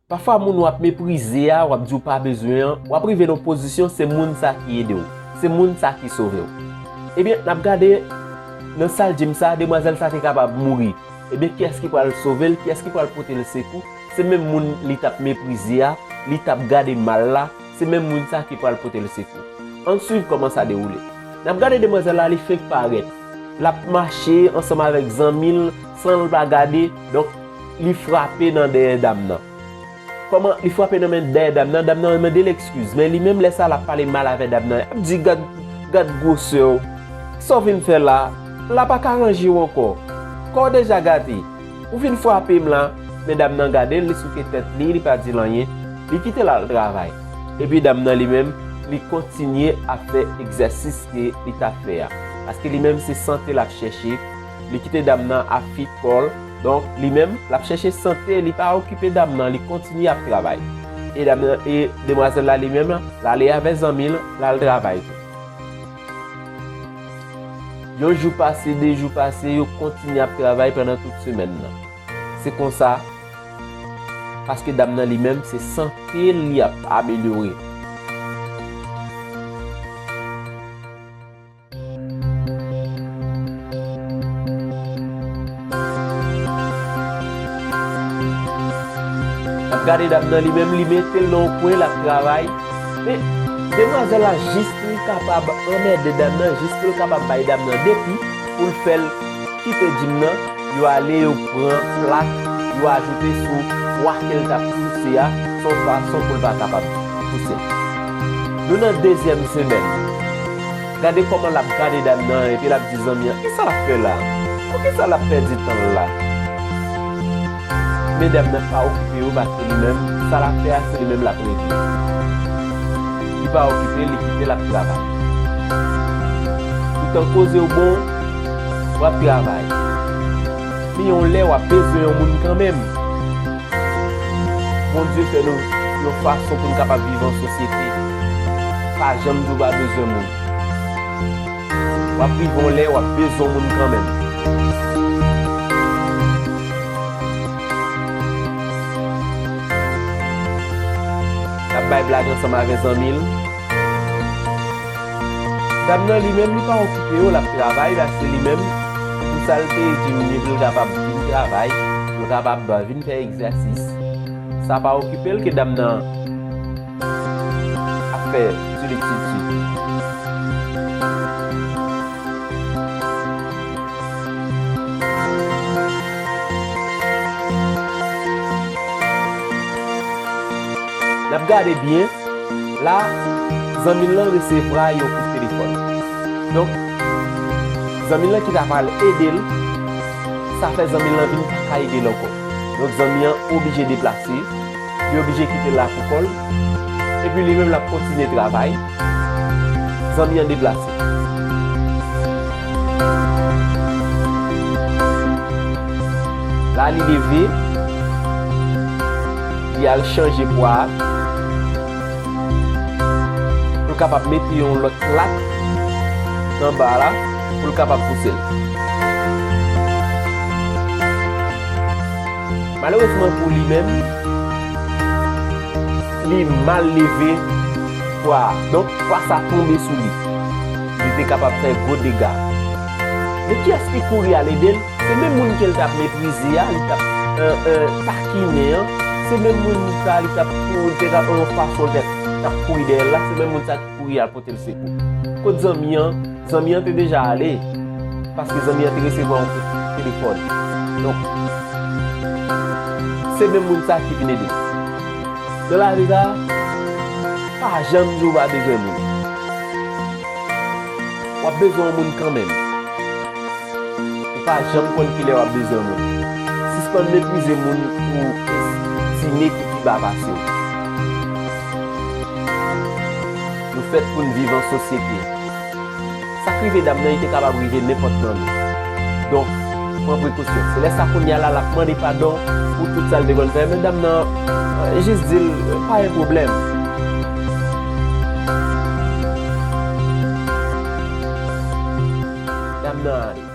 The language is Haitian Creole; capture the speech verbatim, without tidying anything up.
Pafwa moun w ap meprize a, w ap di w pa bezwen an, w ap rive nan yon pozisyon se moun sa ki ede w, se moun sa ki sove w. Ebyen, n ap gade nan sal djim sa, demwazèl sa te kapab mouri. Ebyen, kiyès ki pral sove l? Kiyès ki pral pote l sekou? Se menm moun li t ap meprize a, li t ap gade mal la, se menm moun sa ki pral pote l sekou. Ann swiv kòman sa dewoule. N ap gade demwazèl la, li fenk parèt. L ap mache ansanm avèk zanmi l, san l pa gade, donk, li frape nan dèyè dam nan. Kòman li frape nan men dèyè dam nan, dam nan mande l ekskiz, men li menm lè sa l ap pale mal avè dam nan, l ap di, gad, gad gwosè w, sa w vin fè la, la pa ka ranje w ankò, kò w deja gate, ou vin frape m la, men dam nan gade l, li souke tèt li, li pa di l anyen, li kite l al travay. Epi dam nan li menm, li kontinye ap fè egzèsis ke li t ap fè a, paske li menm se sante l ap chèche, li kite dam nan ap fè kò l, donk, li menm, l ap chèche sante, li pa okipe dam nan, li kontinye ap travay. E dam nan, e demwazèl la, li menm, l ale avè zanmi l, l al travay tou. Yon jou pase, de jou pase, yo kontinye ap travay pandan tout semèn nan. Se konsa, paske dam nan, li menm, se sante l li ap amelyore. N ap gade dam nan li menm, li mete l nan yon kwen, l ap travay. Men, demwazèl la jis pou l kapab anmède dam nan, jis pou l kapab bay dam nan depi, pou l fè l kite djim nan, yo ale, yo pran plak, yo ajoute sou pwa ke l t ap pouse a, se yon fason pou l pa kapab pouse l. Nou nan dezyèm semèn. Gade kòman l ap gade dam nan, epi l ap di zanmi an, kisa l ap fè la? Poukisa l ap pèdi tan l la? Men dam nan pa okipe yo, paske li menm, sa l ap fè a, se li menm l ap regle. Li pa okipe, li kite l ap travay. Toutan koze w bon, w ap travay. Men yon lè, w ap bezwen yon moun kanmenm. Bondye fè nou yon fason pou n kapab viv an sosyete. Pa janm di w pa bezwen moun. W ap rive yon lè, w ap bezwen moun kanmenm. L ap bay blag ansanm avè zanmi l. Dam nan li menm, li pa okipe yo, l ap travay, paske li menm, pou sa l te di m, li pou l kapab vin travay, pou l kapab vin fè egzèsis. Sa pa okipe l ke dam nan ap fè ti li ti ti. N ap gade byen, la, zanmi l lan resevwa yon kout telefòn. Donk, zanmi l lan ki ta pral ede l, sa fè zanmi l lan vin pa ka ede l ankò. Donk, zanmi an oblije deplase. Li oblije kite l la pou kò l. Epi li menm l ap kontinye travay. Zanmi an deplase. La li leve. Li al chanje pwa a. Pou l kapab mete yon lòt plak nan ba la. Pou l kapab pouse l. Malerezman pou li menm, li mal leve pwa a. Donk, pwa sa tonbe sou li. Li te kapab fè gwo dega. Men kiyès ki kouri al ede l? Se menm moun ke l t ap meprize a, li t ap, euh, euh, takinen an. Se menm moun sa, li t ap kouri, te t ap yon fason, li t ap kouri dèyè l la. Se menm moun sa ki kouri al pote l sekou. Kot zanmi an? Zanmi an te deja ale, paske zanmi an te resevwa yon kout telefòn. Donk, se menm moun sa ki vin ede l. Nan lavi sa, pa janm di w pa bezwen moun. W ap bezwen yon moun kanmenm. Ou pa janm konn kilè w ap bezwen moun. Sispann meprize moun ou estime ki pi ba pase w. Nou fèt pou n viv an sosyete. Sa k rive dam nan, li te kapab rive nenpòt nan nou. Donk, pran prekosyon. Se lè sa kounye a la, l ap mande padon pou tout sa l te konn fè. Men dam nan, euh, jis di l, pa gen pwoblèm. Dam nan ale.